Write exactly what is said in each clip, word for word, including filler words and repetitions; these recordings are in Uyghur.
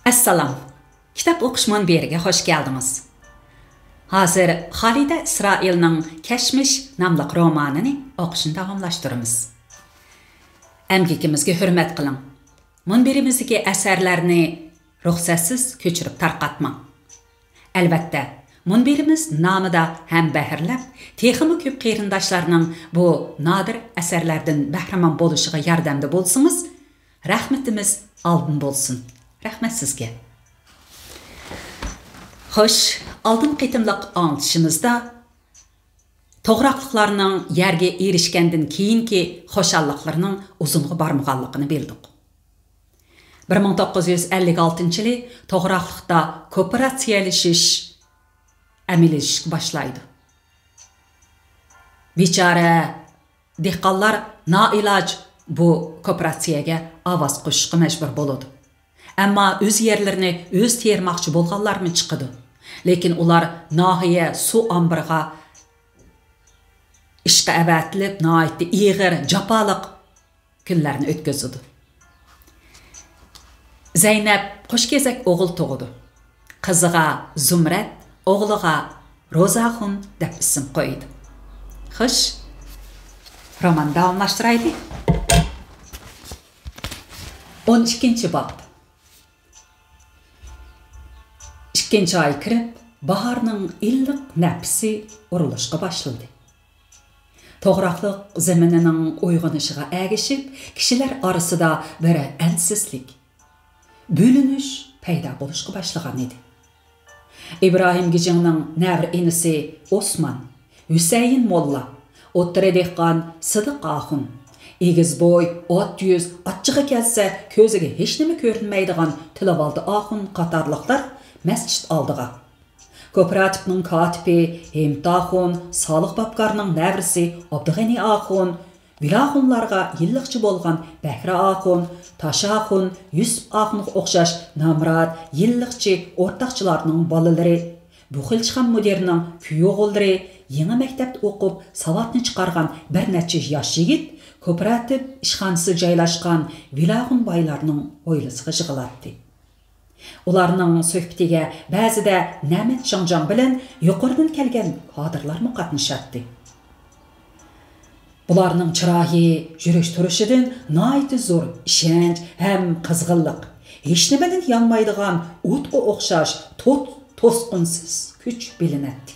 ئەسسالام! كىتاب ئوقۇش مۇنبىرىگە خوش كەلدىڭىز. ھازىر خالىدە ئىسرائىلنىڭ كەشمىش ناملىق رومانىنى ئوقۇشنى داۋاملاشتۇرىمىز. ئەمگىكىمىزگە ھۆرمەت قىلىڭ. مۇنبىرىمىزدىكى ئەسەرلەرنى رۇخسەتسىز كۆچۈرۈپ تارقاتماڭ. ئەلۋەتتە، مۇنبىرىمىز نامىدا ھەمبەھىرلەپ، تېخىمۇ كۆپ قېرىنداشلارنىڭ بۇ نادىر ئەسەرلەردىن بەھرىمەن بولۇشىغا ياردەمدە بولسىڭىز، رەھمىتىمىز ئالدىن بولسۇن. رەھمەت سىزگە. خوش، ئالدىنقى قېتىملىق ئاڭلىتىشىمىزدا توغراقلىقلارنىڭ يەرگە ئېرىشكەندىن كېيىنكى خۇشاللىقلىرىنىڭ ئۇزۇنغا بارمىغانلىقىنى بىلدۇق. بىر مىڭ توققۇز يۈز ئەللىك ئالتىنچى يىلى توغراقلىقتا كوپىراتسىيەلىشىش ئەمەلىيلىشىشكە باشلايدۇ. بىچارە دېھقانلار نائىلاج بۇ كوپىراتسىيەگە ئاۋاز قوشۇشقا مەجبۇر بولىدۇ. ئەمما ئۆز يەرلىرىنى ئۆزى تېرىماقچى بولغانلارمۇ چىقىدۇ. لېكىن ئۇلار ناھىيە سۇ ئامبىرىغا ئىشقا ئەۋەتىلىپ، ناھايىتى ئېغىر، جاپالىق كۈنلەرنى ئۆتكۈزىدۇ. زەينەپ قوش كېزەك ئوغۇل تۇغىدۇ. قىزىغا زۇمرەت، ئوغلىغا روزاخۇن دەپ ئىسىم قويىدۇ. خوش، روماننى داۋاملاشتۇرايلى. ئون ئىككىنچى باب. ئىككىنچى ئاي كىرىپ، باھارنىڭ ئىللىق نەپىسى ئۇرۇلۇشقا باشلىدى. توغراقلىق زېمىنىنىڭ ئويغىنىشىغا ئەگىشىپ، كىشىلەر ئارىسىدا بىر ئەنسىزلىك، بۆلۈنۈش پەيدا بولۇشقا باشلىغان ئىدى. ئىبراھىم گېجىڭنىڭ نەۋرە ئىنىسى ئوسمان، ھۈسەيىن موللا، ئوتتۇرا دېھقان سىدىق ئاخۇن، ئېگىز بوي، ئات يۈز، ئاچچىقى كەلسە كۆزىگە ھېچنېمە كۆرۈنمەيدىغان تىلىۋالدى ئاخۇن قاتارلىقلار مەسچىت ئالدىغا، كوپىراتىپنىڭ كاتىپى ھېمىت ئاخۇن، سالىھ بابكارنىڭ نەۋرىسى ئابدۇغېنى ئاخۇن، ۋىلاخۇنلارغا يىللىقچى بولغان بەكرى ئاخۇن، تاش ئاخۇن، يۈسۈپ ئاخۇنغا ئوخشاش نامرات، يىللىقچى ئورتاقچىلارنىڭ بالىلىرى، بۇخىلچىخان مۇدىرنىڭ كۈيئوغۇللىرى، يېڭى مەكتەپتە ئوقۇپ ساۋاتنى چىقارغان بىر نەچچە ياش يىگىت كوپىراتىپ ئىشخانىسىدا جايلاشقان ۋىلاخۇن بايلارنىڭ ھويلىسىغا يىغىلاتتى. ئۇلارنىڭ سۆھبىتىگە بەزىدە نەمەت شاڭجاڭ بىلەن يۇقىرىدىن كەلگەن كادىرلارمۇ قاتنىشاتتى. بۇلارنىڭ چىرايى، يۈرۈش تۇرۇشىدىن ناھايىتى زور ئىشەنچ ھەم قىزغىنلىق، ھېچنېمىدىن يانمايدىغان ئوتقا ئوخشاش توت-، توسقۇنسىز كۈچ بىلىنەتتى.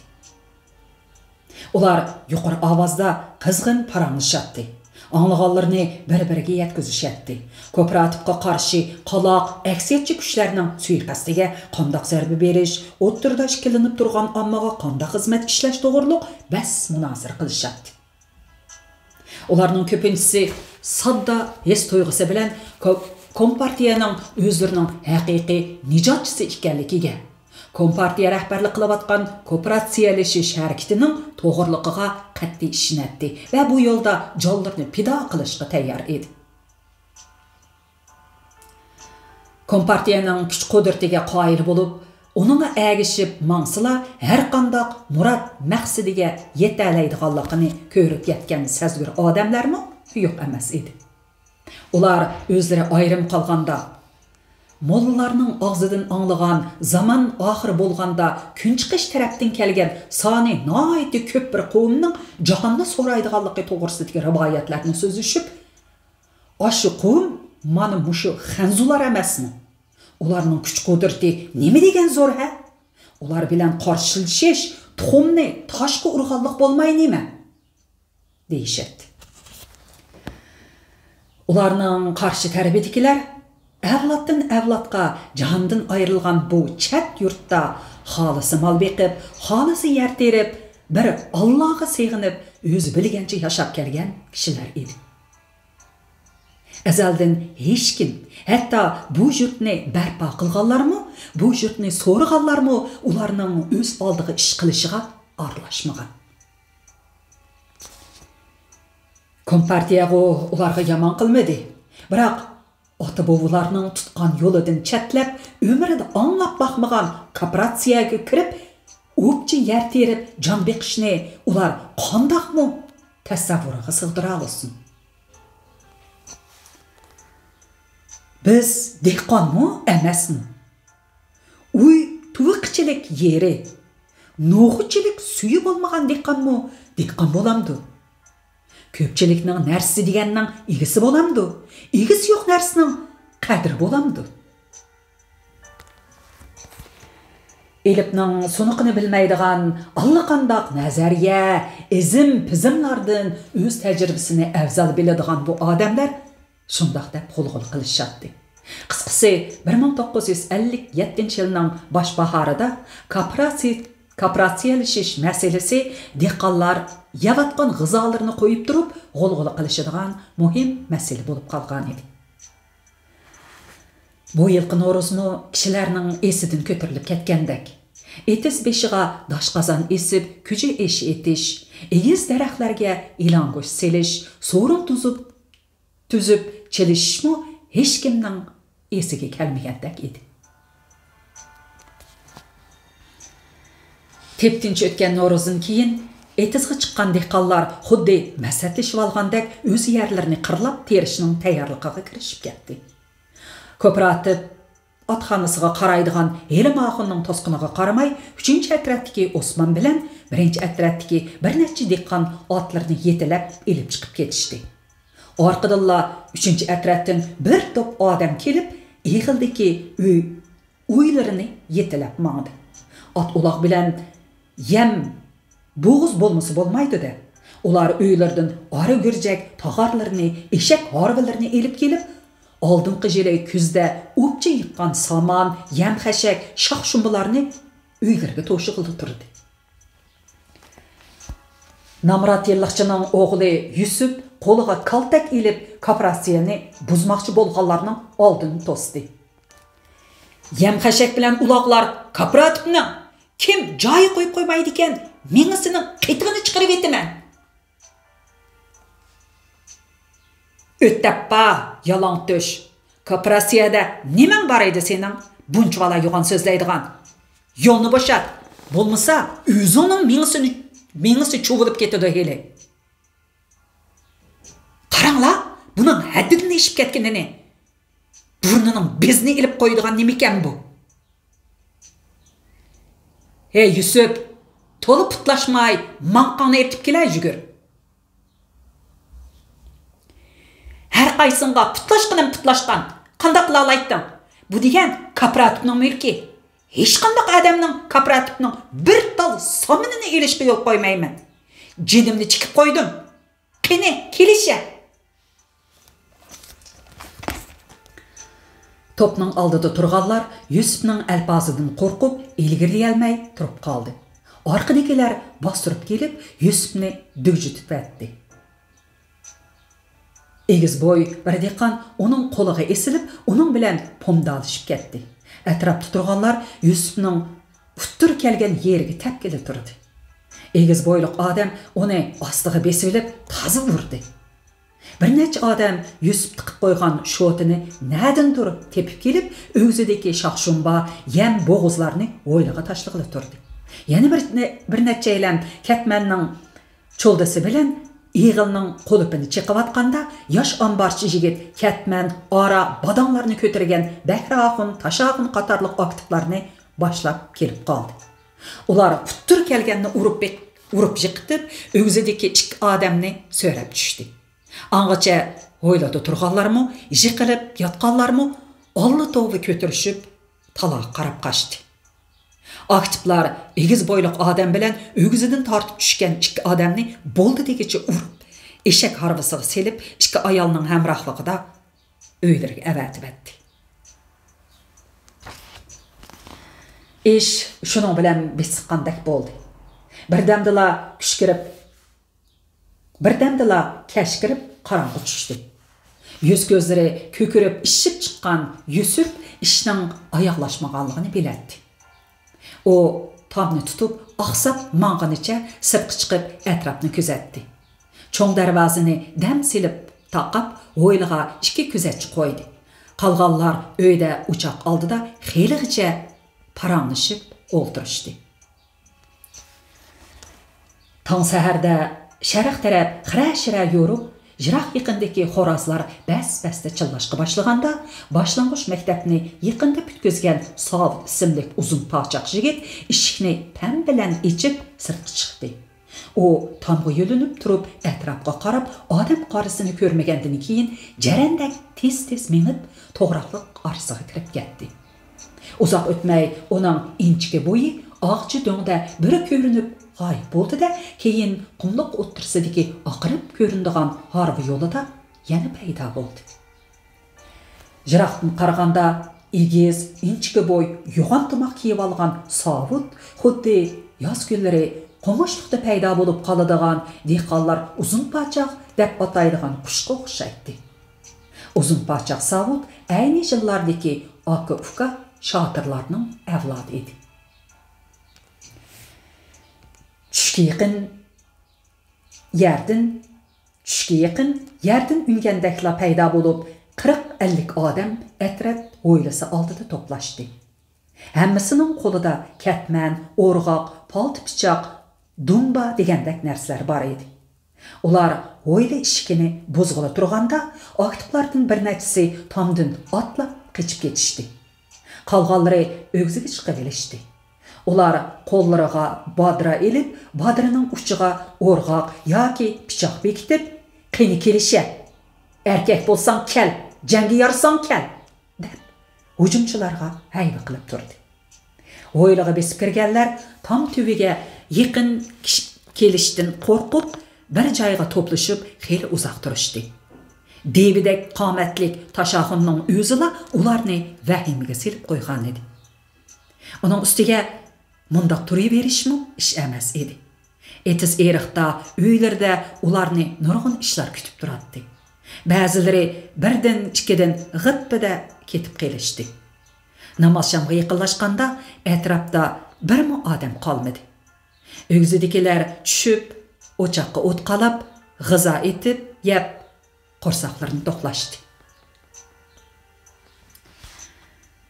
ئۇلار يۇقىرى ئاۋازدا قىزغىن پاراڭلىشاتتى. ئاڭلىغانلىرىنى بىر-بىرىگە يەتكۈزۈشەتتى. كوپىراتىپقا قارشى قالاق، ئەكسىيەتچى كۈچلەرنىڭ سۇيىقەستىگە قانداق زەربە بېرىش، ئوتتۇرىدا ئىككىلىنىپ تۇرغان ئاممىغا قانداق خىزمەت ئىشلەش توغرۇلۇق بەس مۇنازىرە قىلىشاتتى. ئۇلارنىڭ كۆپىنچىسى ساددا ھېس تۇيغۇسى بىلەن كو-، كومپارتىيەنىڭ ئۆزلىرىنىڭ ھەقىقىي نىجاتچىسى ئىكەنلىكىگە، كومپارتىيە رەھبەرلىك قىلىۋاتقان كوپىراتسىيەلىشىش ھەرىكىتىنىڭ توغرىلىقىغا قەتئىي ئىشىنەتتى ۋە بۇ يولدا جانلىرىنى پىدا قىلىشقا تەييار ئىدى. كومپارتىيەنىڭ كۈچ-قۇدرىتىگە قايىل بولۇپ، ئۇنىڭغا ئەگىشىپ ماڭسىلا، ھەرقانداق مۇراد مەقسىتىگە يېتەلەيدىغانلىقىنى كۆرۈپ يەتكەن سەزگۈر ئادەملەرمۇ يوق ئەمەس ئىدى. ئۇلار ئۆزلىرى ئايرىم قالغاندا، موللىلارنىڭ ئاغزىدىن ئاڭلىغان زامان ئاخىرى بولغاندا كۈنچىقىش تەرەپتىن كەلگەن سانى ناھايىتى كۆپ بىر قوۋمنىڭ جاھاننى سورايدىغانلىقى توغرىسىدىكى رىۋايەتلەرنى سۆزلىشىپ، ئاشۇ قوۋم مانا مۇشۇ خەنزۇلار ئەمەسمۇ؟ ئۇلارنىڭ كۈچ-قۇدرىتى نېمە دېگەن زور ھە؟ ئۇلار بىلەن قارشىلىشىش تۇخۇمنى تاشقا ئۇرغانلىق بولماي نېمە؟ دېيىشەتتى. ئۇلارنىڭ قارشى تەرىپىدىكىلەر ئەۋلادتىن ئەۋلادقا جاندىن ئايرىلغان بۇ چەت يۇرتتا خالىسا مال بېقىپ، خالىسا يەر تېرىپ، بىر ئاللاغا سېغىنىپ، ئۆزى بىلگەنچە ياشاپ كەلگەن كىشىلەر ئىدى. ئەزەلدىن ھېچكىم، ھەتتا بۇ يۇرتنى بەرپا قىلغانلارمۇ، بۇ يۇرتنى سورىغانلارمۇ ئۇلارنىڭ ئۆز ئالدىغا ئىش قىلىشىغا ئارىلاشمىغان. كومپارتىيەغۇ ئۇلارغا يامان قىلمىدى. بىراق ئاتا-بوۋىلارنىڭ تۇتقان يولىدىن چەتلەپ، ئۆمرىدە ئاڭلاپ باقمىغان كوپىراتسىيەگە كىرىپ، ئوپچە يەر تېرىپ جان بېقىشنى ئۇلار قانداقمۇ تەسەۋۋۇرىغا سىغدۇرالىسۇن؟ بىز دېھقانمۇ ئەمەسمۇ؟ ئۇي تۇۋىقىچىلىك يېرى، نوغىچىلىك سۈيى بولمىغان دېھقانمۇ دېھقان بولامدۇ؟ كۆپچىلىكنىڭ نەرسىسى دېگەننىڭ ئىگىسى بولامدۇ؟ ئىگىسى يوق نەرسىنىڭ قەدرى بولامدۇ؟ ئېلىپنىڭ سۇنۇقىنى بىلمەيدىغان، ئاللىقانداق نەزەرىيە، ئىزىم-پىزىملاردىن ئۆز تەجرىبىسىنى ئەۋزەل بىلىدىغان بۇ ئادەملەر شۇنداق دەپ غۇلغۇلا قىلىشاتتى. قىسقىسى، بىر مىڭ توققۇز يۈز ئەللىك يەتتىنچى يىلنىڭ باش باھارىدا كوپېراتسىيە-، كوپېراتسىيەلىشىش مەسىلىسى دېھقانلار يەۋاتقان غىزالىرىنى قويۇپ تۇرۇپ غۇلغۇلا قىلىشىدىغان مۇھىم مەسىلە بولۇپ قالغانىدى. بۇ يىلقى نورۇزمۇ كىشىلەرنىڭ ئېسىدىن كۆتۈرۈلۈپ كەتكەندەك. ئېتىز بېشىغا داش قازان ئېسىپ، كۈجە ئېشى ئېتىش، ئېگىز دەرەخلەرگە ئېلان گۆش سېلىش، سورۇن تۇزۇپ، تۈزۈپ چېلىشىشمۇ ھېچكىمنىڭ ئېسىگە كەلمىگەندەك ئىدى. تىپتىنچ ئۆتكەن نورۇزدىن كېيىن، ئېتىزغا چىققان دېھقانلار خۇددى مەسەتلىشىۋالغاندەك ئۆز يەرلىرىنى قىرلاپ تېرىشنىڭ تەييارلىقىغا كىرىشىپ كەتتى. كوپىراتىپ ئاتخانىسىغا قارايدىغان ھېلىم ئاخۇننىڭ توسقىنىغا قارىماي، ئۈچىنچى ئەترەتتىكى ئوسمان بىلەن بىرىنچى ئەترەتتىكى بىر نەچچە دېھقان ئاتلىرىنى يېتىلەپ ئېلىپ چىقىپ كېتىشتى. ئارقىدىنلا ئۈچىنچى ئەترەتتىن بىر توپ ئادەم كېلىپ، ئېغىلدىكى ئۆي، ئۆيلىرىنى يېتىلەپ ماڭدى. ئات-ئۇلاغ بىلەن يەم، بوغۇز بولمىسا بولمايدۇ-دە. ئۇلار ئۆيلىرىدىن ئارا گۈرجەك تاغارلىرىنى، ئېشەك ھارۋىلىرىنى ئېلىپ كېلىپ، ئالدىنقى يىلى كۈزدە ئوپچە يىغقان سامان، يەم-خەشەك، شاخ-شۇمبىلارنى ئۆيلىرىگە توشۇغىلى تۇردى. نامرات يىللىقچىنىڭ ئوغلى يۈسۈپ قولىغا كالتەك ئېلىپ، كوپىراتسىيەنى بۇزماقچى بولغانلارنىڭ ئالدىنى توستى. يەم-خەشەك بىلەن ئۇلاغلار كوپىراتىپنىڭ، كىم جايى قويۇپ قويمايدىكەن، مېڭىسىنىڭ قېتىغىنى چىقىرىۋېتىمەن. ئۆتەپپا، يالاڭتۆش! كوپىراتسىيەدە نېمەڭ بار ئىدى سېنىڭ؟ بۇنچىۋالا يوغان سۆزلەيدىغان. يولنى بوشات، بولمىسا ئۆزۈڭنىڭ مېڭىسىنى، مېڭىسى چۇۋۇلۇپ كېتىدۇ ھېلى. قاراڭلار، بۇنىڭ ھەددىدىن ئېشىپ كەتكىنىنى. بۇرنىنىڭ بېزىنى ئېلىپ قويىدىغان نېمىكەن بۇ؟ ھەي يۈسۈپ، تولا پۇتلاشماي، ماڭقاڭنى ئېرتىپ كېلە، يۈگۈر. ھەر قايسىڭغا پۇتلاشقىنىم پۇتلاشقان. قانداق قىلالايتتىڭ؟ بۇ دېگەن كوپىراتىپنىڭ مۈلكى. ھېچقانداق ئادەمنىڭ كوپىراتىپنىڭ بىر تال سامىنىنى ئېلىشقا يول قويمايمەن. جېنىمنى تىكىپ قويدۇم. قېنى، كېلىشە! توپنىڭ ئالدىدا تۇرغانلار يۈسۈپنىڭ ئەلپازىدىن قورقۇپ، ئىلگىرىلىيەلمەي تۇرۇپ قالدى. ئارقىدىكىلەر باستۇرۇپ كېلىپ، يۈسۈپنى دۈگجۈتۈۋەتتى. ئېگىز بوي بىر دېھقان ئۇنىڭ قولىغا ئېسىلىپ، ئۇنىڭ بىلەن پومدالىشىپ كەتتى. ئەتراپتا تۇرغانلار يۈسۈپنىڭ ئۇتتۇرا كەلگەن يېرىگە تەپكىلى تۇردى. ئېگىز بويلۇق ئادەم ئۇنى ئاستىغا بېسىۋېلىپ، تازا ئۇردى. بىر نەچچە ئادەم يۈسۈپ تىقىپ قويغان شوتىنى نەدىندۇر تېپىپ كېلىپ، ئۆگزىدىكى شاخ-شۇمبا، يەم، بوغۇزلارنى ھويلىغا تاشلىغىلى تۇردى. يەنە بىر، بىر نەچچەيلەن كەتمەننىڭ چولدىسى بىلەن ئېغىلنىڭ قۇلۇپىنى چېقىۋاتقاندا، ياش ئامبارچى يىگىت كەتمەن، ئارا، باداڭلارنى كۆتۈرگەن بەھرى ئاخۇن، تاش ئاخۇن قاتارلىق ئاكتىپلارنى باشلاپ كېلىپ قالدى. ئۇلار ئۇتتۇرا كەلگەننى ئۇرۇپ بېق-، ئۇرۇپ يىقىتىپ، ئۆگزىدىكى ئىككى ئادەمنى سۆرەپ چۈشتى. ئاڭغىچە ھويلىدا تۇرغانلارمۇ، يىقىلىپ ياتقانلارمۇ ئاللا توۋا كۆتۈرۈشۈپ، تالاغا قاراپ قاچتى. ئاكتىپلار ئېگىز بويلۇق ئادەم بىلەن ئۆگزىدىن تارتىپ چۈشكەن ئىككى ئادەمنى بولدى دېگۈچە ئۇرۇپ، ئېشەك ھارۋىسىغا سېلىپ، ئىككى ئايالنىڭ ھەمراھلىقىدا ئۆيلىرىگە ئەۋەتىۋەتتى. ئىش شۇنىڭ بىلەن بېسىققاندەك بولدى. بىردەمدىلا چۈش كىرىپ، بىردەمدىلا كەچ كىرىپ، قاراڭغۇ چۈشتى. يۈز-كۆزلىرى كۆكىرىپ ئىششىپ چىققان يۈسۈپ ئىشنىڭ ئاياغلاشمىغانلىقىنى بىلەتتى. ئۇ تامنى تۇتۇپ، ئاقساپ ماڭغىنىچە سىرتقا چىقىپ، ئەتراپنى كۆزەتتى. چوڭ دەرۋازىنى دەم سېلىپ تاقاپ، ھويلىغا ئىككى كۆزەتچى قويدى. قالغانلار ئۆيدە ئوچاق ئالدىدا خېلىغىچە پاراڭلىشىپ ئولتۇرۇشتى. تاڭ سەھەردە شەرق تەرەپ خىرە-شىرە يورۇپ، يىراق-يېقىندىكى خورازلار بەس-بەستە چىللاشقا باشلىغاندا، باشلانغۇچ مەكتەپنى يېقىندا پۈتكۈزگەن ساۋۇت ئىسىملىك ئۇزۇن پاچاق يىگىت ئىشىكنى پەم بىلەن ئېچىپ سىرتقا چىقتى. ئۇ تامغا يۆلىنىپ تۇرۇپ ئەتراپقا قاراپ، ئادەم قارىسىنى كۆرمىگەندىن كېيىن جەرەندەك تېز-تېز مېڭىپ، توغراقلىق ئارىسىغا كىرىپ كەتتى. ئۇزاق ئۆتمەي ئۇنىڭ ئىنچىكە بويى ئاغىچى دۆڭدە بىر كۆرۈنۈپ غايىب بولدى-دە، كېيىن قۇملۇق ئوتتۇرىسىدىكى ئاقىرىپ كۆرۈنىدىغان ھارۋا يولىدا يەنە پەيدا بولدى. يىراقتىن قارىغاندا ئېگىز، ئىنچىكە بوي، يوغان تۇماق كىيىۋالغان ساۋۇت خۇددى ياز كۈنلىرى قومۇشلۇقتا پەيدا بولۇپ قالىدىغان دېھقانلار ئۇزۇن پاچاق دەپ ئاتايدىغان قۇشقا ئوخشايتتى. ئۇزۇن پاچاق ساۋۇت ئەينى يىللاردىكى ئاكا-ئۇكا شاتىرلارنىڭ ئەۋلادى ئىدى. چۈشكە يېقىن يەردىن، چۈشكە يېقىن يەردىن ئۈنگەندەكلا پەيدا بولۇپ، قىرىق-ئەللىك ئادەم ئەترەت ھويلىسى ئالدىدا توپلاشتى. ھەممىسىنىڭ قولىدا كەتمەن، ئورغاق، پالتا-پىچاق، دۇمبا دېگەندەك نەرسىلەر بار ئىدى. ئۇلار ھويلا ئىشىكىنى بۇزغىلى تۇرغاندا، ئاكتىپلاردىن بىر نەچچىسى تامدىن ئاتلاپ قېچىپ كېتىشتى. قالغانلىرى ئۆگزىگە چىقىۋېلىشتى. ئۇلار قوللىرىغا بادرا ئېلىپ، بادرىنىڭ ئۇچىغا ئورغاق ياكى پىچاق بېكىتىپ، «قېنى كېلىشە! ئەركەك بولساڭ كەل، جەڭگە يارىساڭ كەل!» دەپ، ھۇجۇمچىلارغا ھەيۋە قىلىپ تۇردى. ھويلىغا بېسىپ كىرگەنلەر تام تۈۋىگە يېقىن كىش-، كېلىشتىن قورقۇپ، بىر جايغا توپلىشىپ خېلى ئۇزاق تۇرۇشتى. دېۋىدەك قامەتلىك تاشاخۇننىڭ ئۆزىلا ئۇلارنى ۋەھىمىگە سېلىپ قويغانىدى. ئۇنىڭ ئۈستىگە مۇنداق تۇرۇۋېرىشمۇ ئىش ئەمەس ئىدى. ئېتىز-ئېرىقتا، ئۆيلىرىدە ئۇلارنى نۇرغۇن ئىشلار كۈتۈپ تۇراتتى. بەزىلىرى بىردىن، ئىككىدىن غىپپىدە كېتىپ قېلىشتى. نامازشامغا يېقىنلاشقاندا ئەتراپتا بىرمۇ ئادەم قالمىدى. ئۆگزىدىكىلەر چۈشۈپ، ئوچاققا ئوت قالاپ، غىزا ئېتىپ يەپ، قورساقلىرىنى توقلاشتى.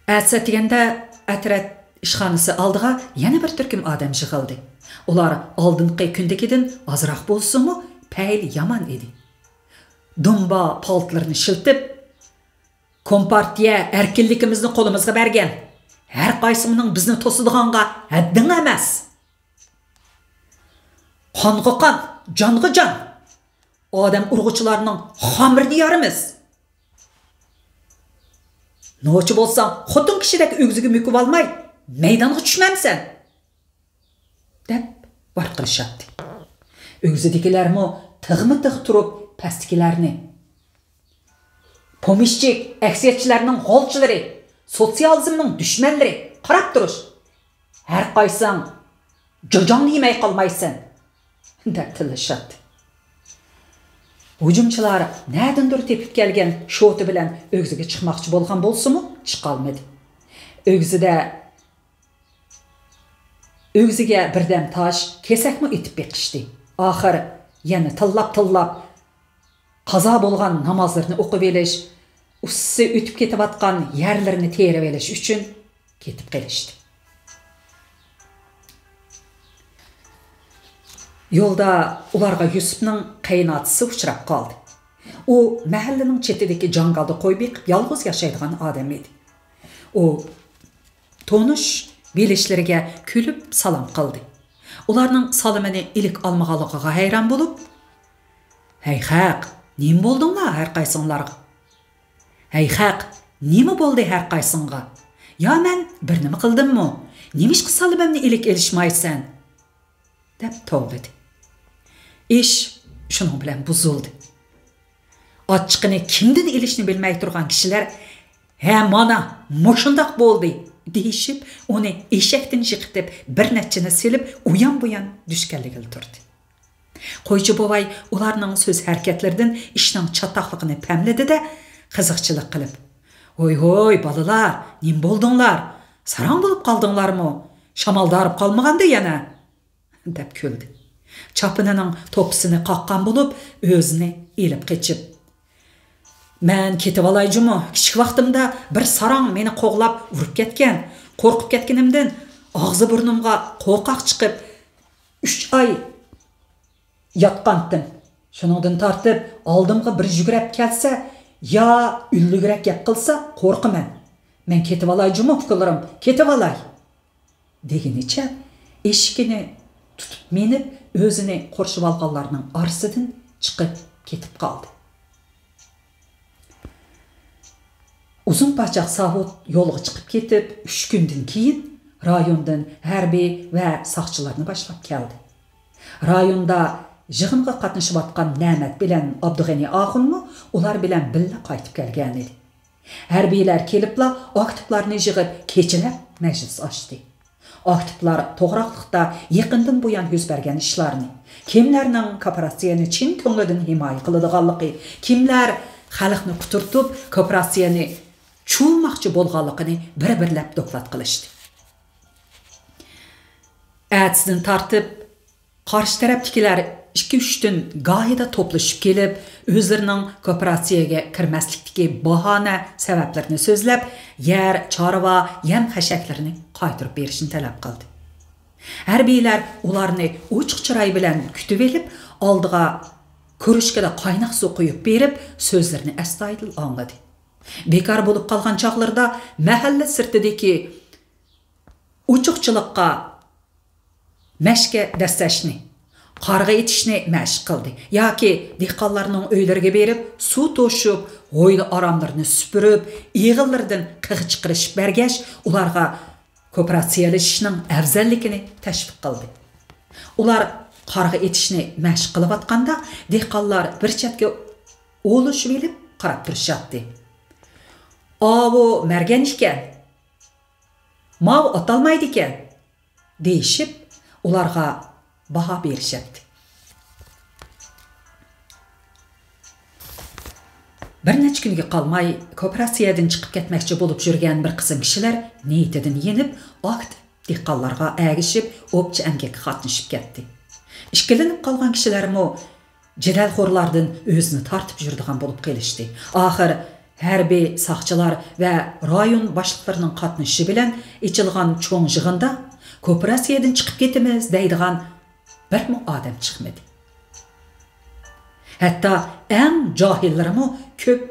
ئەتىسى ئەتىگەندە ئەترەت ئىشخانىسى ئالدىغا يەنە بىر تۈركۈم ئادەم يىغىلدى. ئۇلار ئالدىنقى كۈندىكىدىن ئازراق بولسىمۇ، پەيلى يامان ئىدى. دۇمبا پالتىلىرىنى شىلتىپ، «كومپارتىيە ئەركىنلىكىمىزنى قولىمىزغا بەرگەن. ھەر قايسىڭنىڭ بىزنى توسىدىغانغا ھەددىڭ ئەمەس. قانغا قان، جانغا جان. ئادەم ئۇرغۇچىلارنىڭ خامىرىنى يارىمىز. نوچى بولساڭ، خوتۇن كىشىدەك ئۆگزىگە مۆكۈۋالماي، مەيدانغا چۈشمەمسەن؟» دەپ ۋارقىرىشاتتى. ئۆگزىدىكىلەرمۇ تىغمۇ تىغ تۇرۇپ، پەستىكىلەرنى، «پومېشچىك، ئەكسىيەتچىلەرنىڭ غالچىلىرى، سوتسىيالىزمنىڭ دۈشمەنلىرى، قاراپ تۇرۇش! ھەر قايسىڭ جاجاڭنى يېمەي قالمايسەن!» دەپ تىللىشاتتى. ھۇجۇمچىلار نەدىندۇر تېپىپ كەلگەن شوتا بىلەن ئۆگزىگە چىقماقچى بولغان بولسىمۇ، چىقالمىدى. ئۆگزىدە، ئۆگزىگە بىردەم تاش، كېسەكمۇ ئېتىپ بېقىشتى. ئاخىر يەنە تىللاپ-تىللاپ، قازا بولغان نامازلىرىنى ئوقۇۋېلىش، ئۇسسىسى ئۆتۈپ كېتىۋاتقان يەرلىرىنى تېرىۋېلىش ئۈچۈن كېتىپ قېلىشتى. يولدا ئۇلارغا يۈسۈپنىڭ قېيىنئاتىسى ئۇچراپ قالدى. ئۇ مەھەللىنىڭ چېتىدىكى جاڭگالدا قوي بېقىپ، يالغۇز ياشايدىغان ئادەم ئىدى. ئۇ تونۇش بىلىشلىرىگە كۈلۈپ سالام قىلدى. ئۇلارنىڭ سالىمىنى ئىلىك ئالمىغانلىقىغا ھەيران بولۇپ، «ھەي خەق، نېمە بولدۇڭلار ھەر قايسىڭلارغا؟ ھەي خەق، نېمە بولدى ھەر قايسىڭغا؟ يا مەن بىر نېمە قىلدىممۇ؟ نېمىشقا سالىمىمنى ئىلىك ئېلىشمايسەن؟» دەپ توۋلىدى. ئىش شۇنىڭ بىلەن بۇزۇلدى. ئاچچىقىنى كىمدىن ئېلىشنى بىلمەي تۇرغان كىشىلەر، «ھە، مانا، مۇشۇنداق بولدى» دېيىشىپ، ئۇنى ئېشەكتىن يىقىتىپ، بىر نەچچىنى سېلىپ، ئۇيان-بۇيان دۈشكەنلىگىلى تۇردى. قويچى بوۋاي ئۇلارنىڭ سۆز-ھەرىكەتلىرىدىن ئىشنىڭ چاتاقلىقىنى پەملىدى-دە، قىزىقچىلىق قىلىپ، «ھوي، ھوي، بالىلار، نېمە بولدۇڭلار؟ ساراڭ بولۇپ قالدىڭلارمۇ؟ شامالدا ھارىپ قالمىغاندا يەنە؟» دەپ كۈلدى. چاپىنىنىڭ توپىسىنى قاققان بولۇپ، ئۆزىنى ئېلىپ قېچىپ، «مەن كېتىۋالاي جۇمۇ، كىچىك ۋاقتىمدا بىر ساراڭ مېنى قوغلاپ ئۇرۇپ كەتكەن. قورقۇپ كەتكىنىمدىن ئاغزى-بۇرنۇمغا قوقاق چىقىپ، ئۈچ ئاي ياتقانتىم. شۇنىڭدىن تارتىپ ئالدىمغا بىر يۈگۈرۈپ كەلسە يا ئۈنلۈكرەك گەپ قىلسا قورقىمەن. مەن كېتىۋالاي جۇمۇ ئۇكىلىرىم، كېتىۋالاي!» دېگىنىچە ئېشىكىنى تۇتۇپ مىنىپ، ئۆزىنى قورشىۋالغانلارنىڭ ئارىسىدىن چىقىپ كېتىپ قالدى. ئۇزۇن پاچاق ساۋۇت يولغا چىقىپ كېتىپ، ئۈچ كۈندىن كېيىن رايوندىن ھەربىي ۋە ساقچىلارنى باشلاپ كەلدى. رايوندا يىغىنغا قاتنىشىۋاتقان نەمەت بىلەن ئابدۇغېنى ئاخۇنمۇ ئۇلار بىلەن بىللە قايتىپ كەلگەنىدى. ھەربىيلەر كېلىپلا ئاكتىپلارنى يىغىپ، كېچىلەپ مەجلىس ئاچتى. ئاكتىپلار توغراقلىقتا يېقىندىن بۇيان يۈز بەرگەن ئىشلارنى، كىملەرنىڭ كوپىراتسىيەنى چىن كۆڭلىدىن ھىمايە قىلىدىغانلىقى، كىملەر خەلقنى قۇترىتىپ، كوپىراتسىيەنى چۇۋۇماقچى بولغانلىقىنى بىر-بىرلەپ دوكلات قىلىشتى. ئەتىسىدىن تارتىپ قارشى تەرەپتىكىلەر ئىككى-ئۈچتىن گاھىدا توپلىشىپ كېلىپ، ئۆزلىرىنىڭ كوپىراتسىيەگە كىرمەسلىكتىكى باھانە سەۋەبلىرىنى سۆزلەپ، يەر، چارۋا، يەم-خەشەكلىرىنى قايتۇرۇپ بېرىشنى تەلەپ قىلدى. ھەربىيلەر ئۇلارنى ئوچۇق چىراي بىلەن كۈتۈۋېلىپ، ئالدىغا كۇرۇشكىدا قايناق سۇ قۇيۇپ بېرىپ، سۆزلىرىنى ئەستايىدىل ئاڭلىدى. بىكار بولۇپ قالغان چاغلىرىدا مەھەللە سىرتىدىكى ئوچۇقچىلىققا مەشكە دەسسەشنى، قارغا ئېتىشنى مەشىق قىلدى ياكى دېھقانلارنىڭ ئۆيلىرىگە بېرىپ، سۇ توشۇپ، ھويلا-ئاراملىرىنى سۈپۈرۈپ، ئېغىللىرىدىن قىغ چىقىرىشىپ بەرگەچ، ئۇلارغا كوپىراتسىيەلىشىشنىڭ ئەۋزەللىكىنى تەشۋىق قىلدى. ئۇلار قارغا ئېتىشنى مەشىق قىلىۋاتقاندا، دېھقانلار بىر چەتكە ئولىشىۋېلىپ قاراپ تۇرۇشاتتى. «ئاۋۇ مەرگەن ئىكەن، ماۋۇ ئاتالمايدىكەن» دېيىشىپ، ئۇلارغا باھا بېرىشەتتى. بىر نەچچە كۈنگە قالماي، كوپىراتسىيەدىن چىقىپ كەتمەكچى بولۇپ يۈرگەن بىر قىسىم كىشىلەر نىيىتىدىن يېنىپ، ئاكتىپ دېھقانلارغا ئەگىشىپ، ئوپچە ئەمگەككە قاتنىشىپ كەتتى. ئىككىلىنىپ قالغان كىشىلەرمۇ جېدەلخورلاردىن ئۆزىنى تارتىپ يۈرىدىغان بولۇپ قېلىشتى. ئاخىر ھەربىي ساقچىلار ۋە رايون باشلىقلىرىنىڭ قاتنىشىشى بىلەن ئېچىلغان چوڭ يىغىندا «كوپىراتسىيەدىن چىقىپ كېتىمىز» دەيدىغان بىرمۇ ئادەم چىقمىدى. ھەتتا ئەڭ جاھىللىرىمۇ كۆپ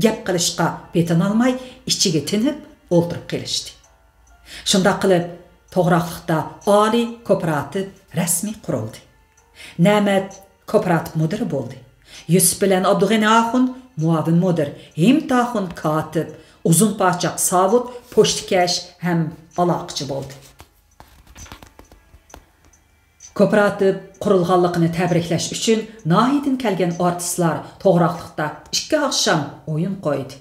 گەپ قىلىشقا پېتىنالماي، ئىچىگە تىنىپ ئولتۇرۇپ قېلىشتى. شۇنداق قىلىپ، توغراقلىقتا ئالىي كوپىراتىپ رەسمىي قۇرۇلدى. نەمەت كوپىراتىپ مۇدىرى بولدى. يۈسۈپ بىلەن ئابدۇغېنى ئاخۇن مۇئاۋىن مۇدىر، ھىمىت ئاخۇن كاتىپ، ئۇزۇن پاچاق ساۋۇت پوچتىكەش ھەم ئالاقىچى بولدى. كوپىراتىپ قۇرۇلغانلىقىنى تەبرىكلەش ئۈچۈن ناھىيەدىن كەلگەن ئارتىسلار توغراقلىقتا ئىككى ئاخشام ئويۇن قويدى.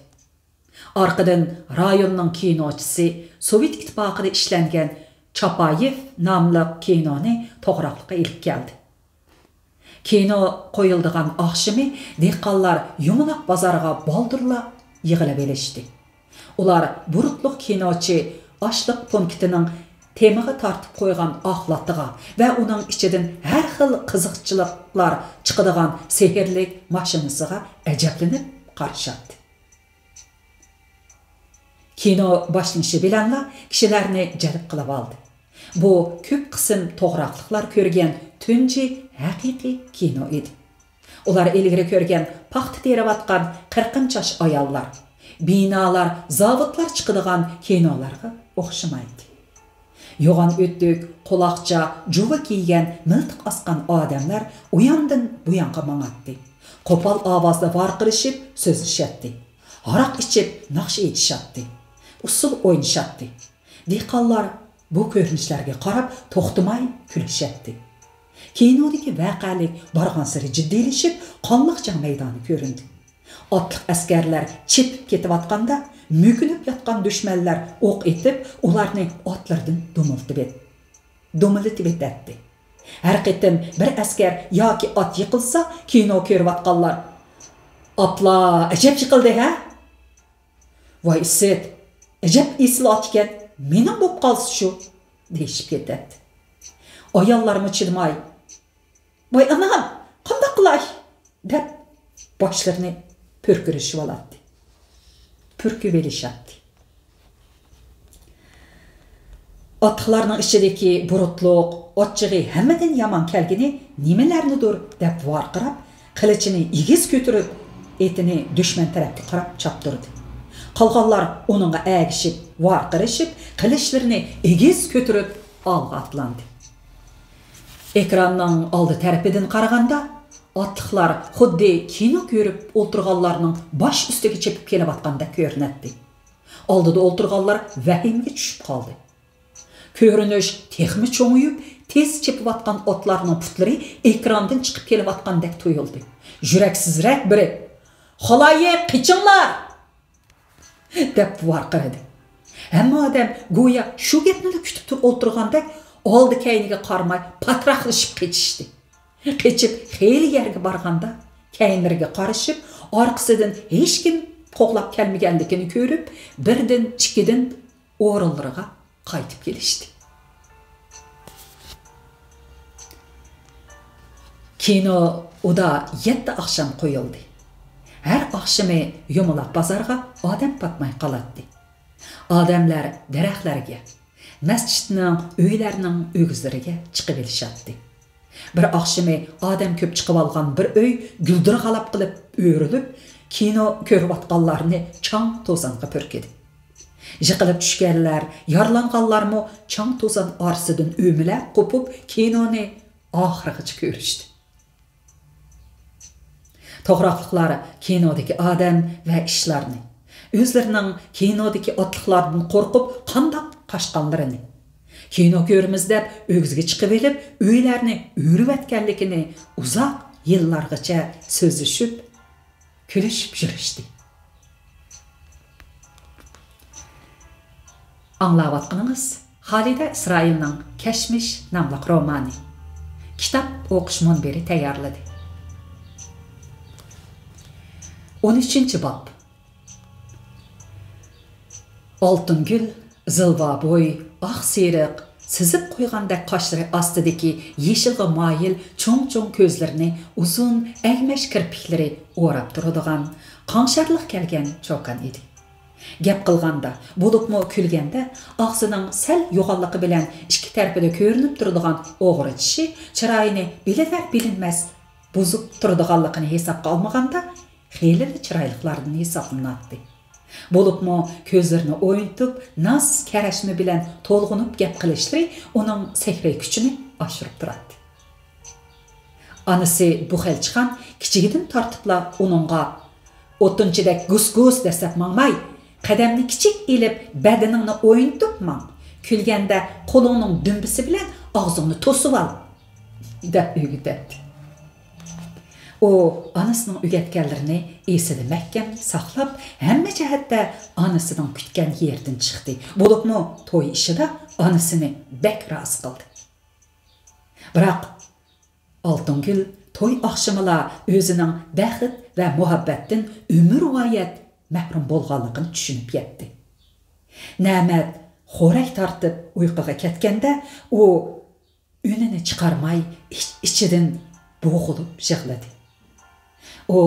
ئارقىدىن رايوننىڭ كىنوچىسى، سوۋېت ئىتتىپاقىدا ئىشلەنگەن چاپايېف ناملىق كىنونى توغراقلىققا ئېلىپ كەلدى. كىنو قويۇلىدىغان ئاخشىمى دېھقانلار يۇمىلاق بازارغا بالدۇرلا يىغىلىۋېلىشتى. ئۇلار بۇرۇتلۇق كىنوچى ئاشلىق پونكىتىنىڭ تېمىغا تارتىپ قويغان ئاق لاتىغا ۋە ئۇنىڭ ئىچىدىن ھەر خىل قىزىقچىلىقلار چىقىدىغان سېھىرلىك ماشىنىسىغا ئەجەبلىنىپ قارىشاتتى. كىنو باشلىنىشى بىلەنلا كىشىلەرنى جەلپ قىلىۋالدى. بۇ كۆپ قىسىم توغراقلىقلار كۆرگەن تۇنجى ھەقىقىي كىنو ئىدى. ئۇلار ئىلگىرى كۆرگەن پاختا تېرىۋاتقان قىرقىنچاش ئاياللار، بىنالار، زاۋۇتلار چىقىدىغان كىنولارغا ئوخشىمايتتى. يوغان ئۆتۈك، قۇلاقچا، جۇۋا كىيگەن، مىلتىق ئاسقان ئادەملەر ئۇياندىن بۇيانغا ماڭاتتى. قوپال ئاۋازدا ۋارقىرىشىپ سۆزلىشەتتى. ھاراق ئىچىپ ناخشا ئېيتىشاتتى. ئۇسسۇل ئوينىشاتتى. دېھقانلار بۇ كۆرۈنۈشلەرگە قاراپ توختىماي كۈلۈشەتتى. كىنودىكى ۋەقەلىك بارغانسېرى جىددىيلىشىپ، قانلىق جەڭ مەيدانى كۆرۈندى. ئاتلىق ئەسكەرلەر چېپىپ كېتىۋاتقاندا، مۆكۈنۈپ ياتقان دۈشمەنلەر ئوق ئېتىپ، ئۇلارنى ئاتلىرىدىن دومىلىتىۋېت-، دومىلىتىۋېتەتتى. ھەر قېتىم بىر ئەسكەر ياكى ئات يىقىلسا، كىنو كۆرۈۋاتقانلار: «ئاپلا، ئەجەب يىقىلدى ھە؟» «ۋاي ئىسىت، ئەجەب ئېسىل ئات ئىكەن، مېنىڭ بوپ قالسا شۇ» دېيىشىپ كېتەتتى. ئاياللارمۇ چىدىماي: «ۋاي ئانام، قانداق قىلاي؟» دەپ باشلىرىنى پۈركۈرۈشۈۋالاتتى. پۈركۈۋېلىشاتتى. ئاتلىقلارنىڭ ئىچىدىكى بۇرۇتلۇق، ئاچچىقى ھەممىدىن يامان كەلگىنى نېمىلەرنىدۇر دەپ ۋارقىراپ، قىلىچىنى ئېگىز كۆتۈرۈپ، ئېتىنى دۈشمەن تەرەپكە قاراپ چاپتۇردى. قالغانلار ئۇنىڭغا ئەگىشىپ، ۋارقىرىشىپ، قىلىچلىرىنى ئېگىز كۆتۈرۈپ ئالغا ئاتلاندى. ئېكراننىڭ ئالدى تەرىپىدىن قارىغاندا، ئاتلىقلار خۇددى كىنو كۆرۈپ ئولتۇرغانلارنىڭ باش ئۈستىگە چېپىپ كېلىۋاتقاندەك كۆرۈنەتتى. ئالدىدا ئولتۇرغانلار ۋەھىمىگە چۈشۈپ قالدى. كۆرۈنۈش تېخىمۇ چوڭىيىپ، تېز چېپىۋاتقان ئاتلارنىڭ پۇتلىرى ئېكراندىن چىقىپ كېلىۋاتقاندەك تۇيۇلدى. يۈرەكسىزرەك بىرى، «خالايىق، قېچىڭلار!» دەپ ۋارقىرىدى. ھەممە ئادەم گويا شۇ گەپنىلا كۈتۈپ تۇرۇپ ئولتۇرغاندەك، ئالدى-كەينىگە قارىماي پاتراقلىشىپ قېچىشتى. قېچىپ خېلى يەرگە بارغاندا، كەينىلىرىگە قارىشىپ، ئارقىسىدىن ھېچكىم قوغلاپ كەلمىگەنلىكىنى كۆرۈپ، بىردىن، ئىككىدىن ئورۇنلىرىغا قايتىپ كېلىشتى. كىنو ئۇدا يەتتە ئاخشام قويۇلدى. ھەر ئاخشىمى يۇمىلاق بازارغا ئادەم پاتماي قالاتتى. ئادەملەر دەرەخلەرگە، مەسچىتنىڭ، ئۆيلەرنىڭ ئۆگزىلىرىگە چىقىۋېلىشاتتى. بىر ئاخشىمى ئادەم كۆپ چىقىۋالغان بىر ئۆي گۈلدۈرغالاپ قىلىپ ئۆرۈلۈپ، كىنو كۆرۈۋاتقانلارنى چاڭ-توزانغا پۈركىدى. يىقىلىپ چۈشكەنلەر، يارىلانغانلارمۇ چاڭ-توزان ئارىسىدىن ئۆمىلەپ قوپۇپ، كىنونى ئاخىرىغىچە كۆرۈشتى. توغراقلىقلار كىنودىكى ئادەم ۋە ئىشلارنى، ئۆزلىرىنىڭ كىنودىكى ئاتلىقلاردىن قورقۇپ قانداق قاچقانلىرىنى، كىنو كۆرىمىز دەپ ئۆگزىگە چىقىۋېلىپ ئۆيلەرنى ئۆرۈۋەتكەنلىكىنى ئۇزاق يىللارغىچە سۆزلىشىپ، كۈلۈشۈپ يۈرۈشتى. ئاڭلاۋاتقىنىڭىز خالىدە ئىسرائىلنىڭ كەشمىش ناملىق رومانى. كىتاب ئوقۇش مۇنبىرى تەييارلىدى. ئون ئۈچىنچى باب. ئالتۇنگۈل زىلۋا بوي، ئاق سېرىق، سىزىپ قويغاندەك قاشلىرى ئاستىدىكى يېشىلغا مايىل چوڭ-چوڭ كۆزلىرىنى ئۇزۇن ئەگمەش كىرپىكلىرى ئوراپ تۇرىدىغان، قاڭشارلىق كەلگەن چوكان ئىدى. گەپ قىلغاندا، بولۇپمۇ كۈلگەندە ئاغزىنىڭ سەل يوغانلىقى بىلەن ئىككى تەرىپىدە كۆرۈنۈپ تۇرىدىغان ئوغرا چىشى چىرايىنى بىلىنەر-بىلىنمەس بۇزۇپ تۇرىدىغانلىقىنى ھېسابقا ئالمىغاندا، خېلىلا چىرايلىقلاردىن ھېسابلىناتتى. بولۇپمۇ كۆزلىرىنى ئوينىتىپ، ناز-كەرەشمە بىلەن تولغىنىپ گەپ قىلىشلىرى ئۇنىڭ سېھرىي كۈچىنى ئاشۇرۇپ تۇراتتى. ئانىسى بۇ خەلچىخان كىچىكىدىن تارتىپلا ئۇنىڭغا، «ئوتۇنچىدەك گۇس-گۇس دەسسەپ ماڭماي، قەدەمنى كىچىك ئېلىپ، بەدىنىڭنى ئوينىتىپ ماڭ. كۈلگەندە قولۇڭنىڭ دۈمبىسى بىلەن ئاغزىڭنى توسۇۋال» دەپ ئۆگىتەتتى. ئۇ ئانىسىنىڭ ئۆگەتكەنلىرىنى ئېسىدە مەھكەم ساقلاپ، ھەممە جەھەتتە ئانىسىنىڭ كۈتكەن يېرىدىن چىقتى. بولۇپمۇ توي ئىشىدا ئانىسىنى بەك رازى قىلدى. بىراق، ئالتۇنگۈل توي ئاخشىمىلا ئۆزىنىڭ بەخت ۋە مۇھەببەتتىن ئۆمۈرۋايەت مەھرۇم بولغانلىقىنى چۈشىنىپ يەتتى. نەمەت خورەك تارتىپ ئۇيقۇغا كەتكەندە، ئۇ ئۈنىنى چىقارماي ئىچ-ئىچىدىن بوغۇلۇپ يىغلىدى. ئۇ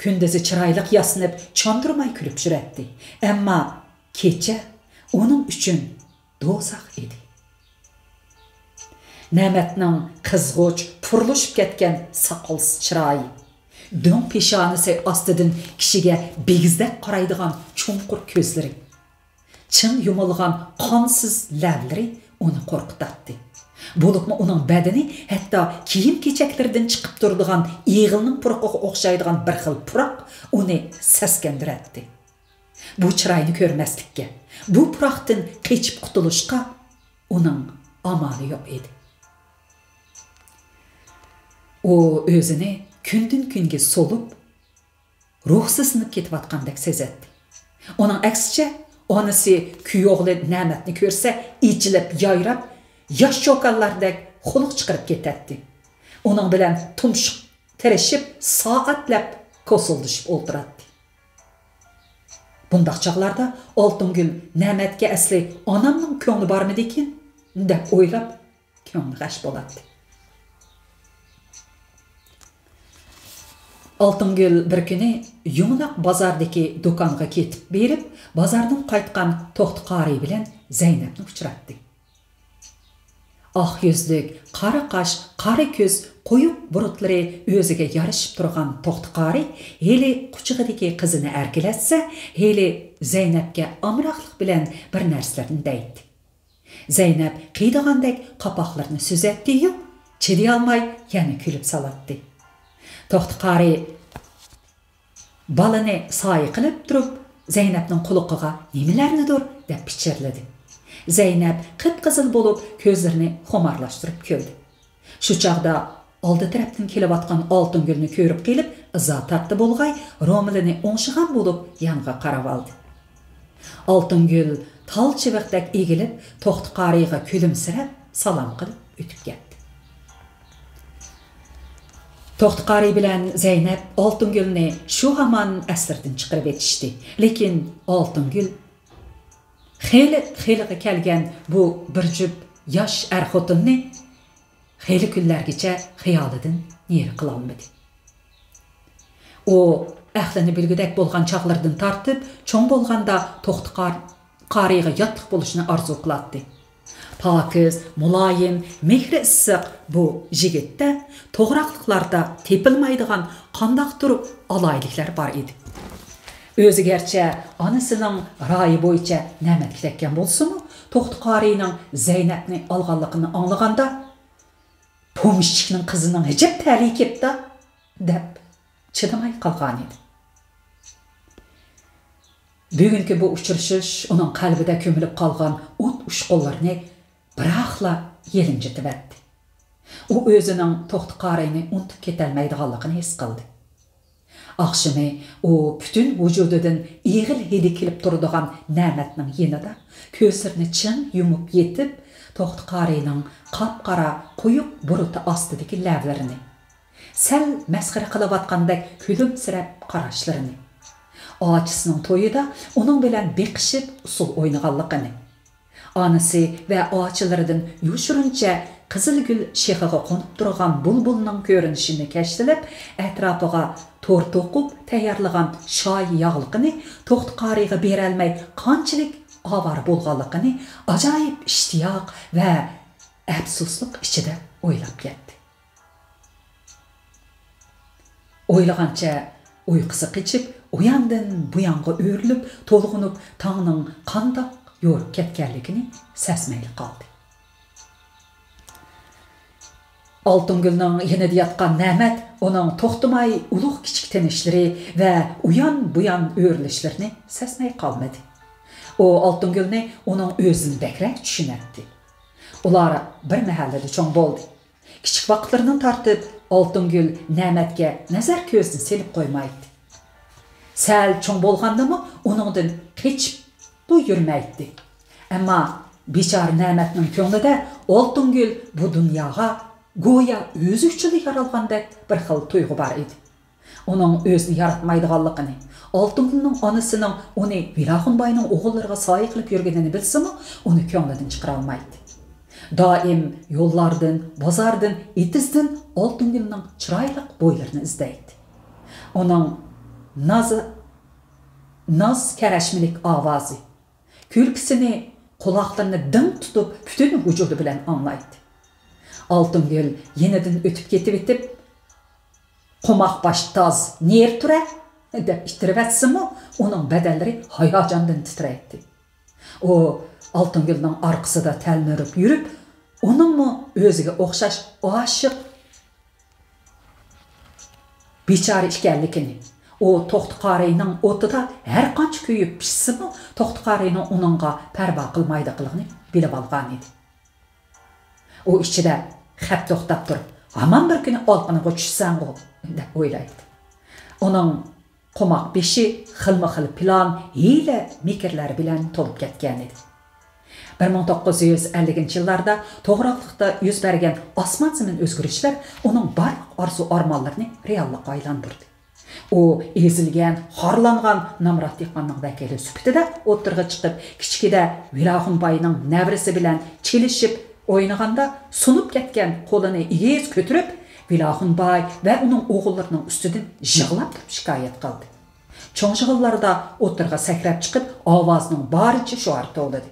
كۈندۈزى چىرايلىق ياسىنىپ، چاندۇرماي كۈلۈپ يۈرەتتى. ئەمما كېچە ئۇنىڭ ئۈچۈن دوزاخ ئىدى. نەمەتنىڭ قىزغۇچ، پۇرلىشىپ كەتكەن ساقالسىز چىرايى، دۆڭ پېشانىسى ئاستىدىن كىشىگە بىگىزدەك قارايدىغان چوڭقۇر كۆزلىرى، چىڭ يۇمۇلغان قانسىز لەۋلىرى ئۇنى قورقۇتاتتى. بولۇپمۇ ئۇنىڭ بەدىنى ھەتتا كىيىم-كېچەكلىرىدىن چىقىپ تۇرىدىغان ئېغىلنىڭ پۇرىقىغا ئوخشايدىغان بىر خىل پۇراق ئۇنى سەسكەندۈرەتتى. بۇ چىراينى كۆرمەسلىككە، بۇ پۇراقتىن قېچىپ قۇتۇلۇشقا ئۇنىڭ ئامالى يوق ئىدى. ئۇ ئۆزىنى كۈندىن-كۈنگە سولۇپ، روھسىزلىنىپ كېتىۋاتقاندەك سېزەتتى. ئۇنىڭ ئەكسىچە، ئانىسى كۈيئوغلى نەمەتنى كۆرسە، ئېچىلىپ يايراپ، ياش چوكانلاردەك خۇلق چىقىرىپ كېتەتتى. ئۇنىڭ بىلەن تۇمشۇق تىرىشىپ، سائەتلەپ كوسۇلدىشىپ ئولتۇراتتى. بۇنداق چاغلاردا ئالتۇنگۈل نەمەتكە ئەسلى ئانامنىڭ كۆڭلى بارمىدىكىن دەپ ئويلاپ، كۆڭلى غەش بولاتتى. ئالتۇنگۈل بىر كۈنى يۇمىلاق بازاردىكى دۇكانغا كېتىپ بېرىپ، بازاردىن قايتقان توختى قارى بىلەن زەينەپنى ئۇچراتتى. ئاق يۈزلۈك، قارا قاش، قارا كۆز، قويۇق بۇرۇتلىرى ئۆزىگە يارىشىپ تۇرغان توختى قارى ھېلى قۇچىقىدىكى قىزىنى ئەركىلەتسە، ھېلى زەينەپكە ئامراقلىق بىلەن بىر نەرسىلەرنى دەيتتى. زەينەپ قىيىدىغاندەك قاپاقلىرىنى سۈزەتتى-يۇ، چىدىيالماي يەنە كۈلۈپ سالاتتى. توختى قارى بالىنى سايە قىلىپ تۇرۇپ، زەينەپنىڭ قۇلىقىغا نېمىلەرنىدۇر دەپ پىچىرلىدى. زەينەپ قىپقىزىل بولۇپ، كۆزلىرىنى خۇمارلاشتۇرۇپ كۈلدى. شۇ چاغدا ئالدى تەرەپتىن كېلىۋاتقان ئالتۇنگۈلنى كۆرۈپ قېلىپ، ئىزا تارتتى بولغاي، رومىلىنى ئوڭشىغان بولۇپ يانغا قاراۋالدى. ئالتۇنگۈل تال چىۋىقتەك ئېگىلىپ، توختى قارىيغا كۈلۈمسىرەپ سالام قىلىپ ئۆتۈپ كەتتى. توختى قارىي بىلەن زەينەپ ئالتۇنگۈلنى شۇ ھامان ئەسلىرىدىن چىقىرىۋېتىشتى. لېكىن ئالتۇنگۈل خېلى خېلىغا كەلگەن بۇ بىر جۈپ ياش ئەر-خوتۇننى خېلى كۈنلەرگىچە خىيالىدىن نېرى قىلالمىدى. ئۇ ئەقلىنى بىلگۈدەك بولغان چاغلىرىدىن تارتىپ، چوڭ بولغاندا توختى قار-، قارىيغا ياتلىق بولۇشنى ئارزۇ قىلاتتى. پاكىز، مۇلايىم، مېھرى ئىسسىق بۇ يىگىتتە توغراقلىقلاردا تېپىلمايدىغان قانداقتۇر ئالاھىدىلىكلەر بار ئىدى. ئۆزى گەرچە ئانىسىنىڭ رايى بويىچە نەمەتكە تەگكەن بولسىمۇ، توختى قارىينىڭ زەينەپنى ئالغانلىقىنى ئاڭلىغاندا، «پومېشچىكنىڭ قىزىنىڭ ئەجەب تەلىيى كەپتۇ» دەپ چىدىماي قالغانىدى. بۈگۈنكى بۇ ئۇچرىشىش ئۇنىڭ قەلبىدە كۆمۈلۈپ قالغان ئوت ئۇچقۇنلىرىنى بىراقلا يېلىنجىتىۋەتتى. ئۇ ئۆزىنىڭ توختى قارىينى ئۇنتۇپ كېتەلمەيدىغانلىقىنى ھېس قىلدى. ئاخشىمى ئۇ پۈتۈن ۋۇجۇدىدىن ئېغىل ھىدى كېلىپ تۇرىدىغان نەمەتنىڭ يېنىدا كۆزلىرىنى چىڭ يۇمۇپ يېتىپ، توختى قارىينىڭ قاپقارا قويۇق بۇرۇتى ئاستىدىكى لەۋلىرىنى، سەل مەسخىرە قىلىۋاتقاندەك كۈلۈمسىرەپ قاراشلىرىنى، ئاچىسىنىڭ تويىدا ئۇنىڭ بىلەن بېقىشىپ ئۇسسۇل ئوينىغانلىقىنى، ئانىسى ۋە ئاچىلىرىدىن يوشۇرۇنچە قىزىلگۈل شېخىغا قونۇپ تۇرغان بۇلبۇلنىڭ كۆرۈنۈشىنى كەشتىلەپ، ئەتراپىغا تور توقۇپ تەييارلىغان شايى ياغلىقىنى توختى قارىيغا بېرەلمەي قانچىلىك ئاۋارە بولغانلىقىنى ئاجايىپ ئىشتىياق ۋە ئەپسۇسلۇق ئىچىدە ئويلاپ كەتتى. ئويلىغانچە ئۇيقۇسى قېچىپ، ئۇياندىن بۇيانغا ئۆرۈلۈپ، تولغىنىپ، تاڭنىڭ قانداق يورۇپ كەتكەنلىكىنى سەزمەيلا قالدى. ئالتۇنگۈلنىڭ يېنىدا ياتقان نەمەت ئۇنىڭ توختىماي ئۇلۇغ-كىچىك تىنىشلىرى ۋە ئۇيان-بۇيان ئۆرۈلۈشلىرىنى سەزمەي قالمىدى. ئۇ ئالتۇنگۈلنى ئۇنىڭ ئۆزىدىن بەكرەك چۈشىنەتتى. ئۇلار بىر مەھەللىدە چوڭ بولدى. كىچىك ۋاقىتلىرىدىن تارتىپ ئالتۇنگۈل نەمەتكە نەزەر كۆزىنى سېلىپ قويمايتتى. سەل چوڭ بولغاندىمۇ ئۇنىڭدىن قېچىپمۇ يۈرمەيتتى. ئەمما بىچارە نەمەتنىڭ كۆڭلىدە ئالتۇنگۈل بۇ دۇنياغا گويا ئۆزى ئۈچۈنلا يارالغاندەك بىر خىل تۇيغۇ بار ئىدى. ئۇنىڭ ئۆزىنى ياراتمايدىغانلىقىنى، ئالتۇنگۈلنىڭ ئانىسىنىڭ ئۇنى ۋېلاخۇن باينىڭ ئوغۇللىرىغا سايە قىلىپ يۈرگىنىنى بىلسىمۇ، ئۇنى كۆڭلىدىن چىقىرالمايتتى. دائىم يوللاردىن، بازاردىن، ئېتىزدىن ئالتۇنگۈلنىڭ چىرايلىق بويلىرىنى ئىزدەيتتى. ئۇنىڭ ناز، ناز كەرەشمىلىك ئاۋازى، كۈلكىسىنى قۇلاقلىرىنى دىڭ تۇتۇپ پۈتۈن ۋۇجۇدى بىلەن ئاڭلايتتى. ئالتۇنگۈل يېنىدىن ئۆتۈپ كېتىۋېتىپ، «قوماق باش تاز، نېرى تۇرە!» دەپ ئىتتىرىۋەتسىمۇ، ئۇنىڭ بەدەنلىرى ھاياجاندىن تىترەيتتى. ئۇ ئالتۇنگۈلنىڭ ئارقىسىدا تەلمۈرۈپ يۈرۈپ، ئۇنىڭمۇ ئۆزىگە ئوخشاش ئاشىق بىچارە ئىكەنلىكىنى، ئۇ توختى قارىينىڭ ئوتىدا ھەرقانچە كۆيۈپ پىشسىمۇ، توختى قارىينىڭ ئۇنىڭغا پەرۋا قىلمايدىغانلىقىنى بىلىۋالغانىدى. ئۇ ئىچىدە خەپ توختاپ تۇرۇپ، «ھامان بىر كۈنى ئالىقىنىغا چۈشىسەنغۇ» دەپ ئويلايتتى. ئۇنىڭ قوماق بېشى خىلمۇ خىل پىلان، ھىيلە، مىكىرلەر بىلەن تولۇپ كەتكەنىدى. بىر مىڭ توققۇز يۈز ئەللىكىنچى يىللاردا توغراقلىقتا يۈز بەرگەن ئاسمان زېمىن ئۆزگىرىشلەر ئۇنىڭ بارلىق ئارزۇ ئارمانلىرىنى رېئاللىققا ئايلاندۇردى. ئۇ ئېزىلگەن، خارلانغان نامرات دېھقاننىڭ ۋەكىلى سۈپىتىدە ئوتتۇرىغا چىقىپ، كىچىكىدە ۋېلاخۇن باينىڭ نەۋرىسى بىلەن چېلىشىپ ئوينىغاندا، سۇنۇپ كەتكەن قولىنى ئېگىز كۆتۈرۈپ، ۋېلاخۇن باي ۋە ئۇنىڭ ئوغۇللىرىنىڭ ئۈستىدىن يىغلاپ تۇرۇپ شىكايەت قىلدى. چوڭ يىغىنلاردا ئوتتۇرىغا سەكرەپ چىقىپ، ئاۋازىنىڭ بارىچە شوئار توۋلىدى.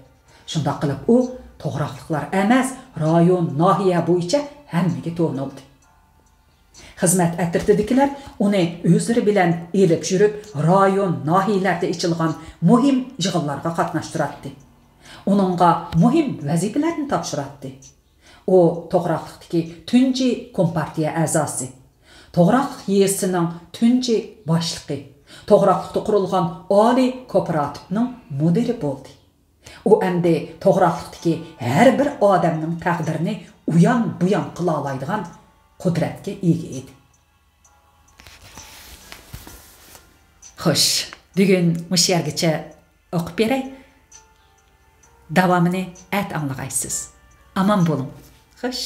شۇنداق قىلىپ ئۇ توغراقلىقلار ئەمەس، رايون، ناھىيە بويىچە ھەممىگە تونۇلدى. خىزمەت ئەترىتىدىكىلەر ئۇنى ئۆزلىرى بىلەن ئېلىپ يۈرۈپ، رايون، ناھىيەلەردە ئېچىلغان مۇھىم يىغىنلارغا قاتناشتۇراتتى. ئۇنىڭغا مۇھىم ۋەزىپىلەرنى تاپشۇراتتى. ئۇ توغراقلىقتىكى تۇنجى كومپارتىيە ئەزاسى، توغراقلىق يېزىسىنىڭ تۇنجى باشلىقى، توغراقلىقتا قۇرۇلغان ئالىي كوپىراتىپنىڭ مۇدىرى بولدى. ئۇ ئەمدى توغراقلىقتىكى ھەر بىر ئادەمنىڭ تەقدىرىنى ئۇيان-بۇيان قىلالايدىغان قۇدرەتكە ئىگە ئىدى. خوش، بۈگۈن مۇشۇ يەرگىچە ئوقۇپ بېرەي. داۋامىنى ئەتە ئاڭلىغايسىز. ئامان بولۇڭ. خوش.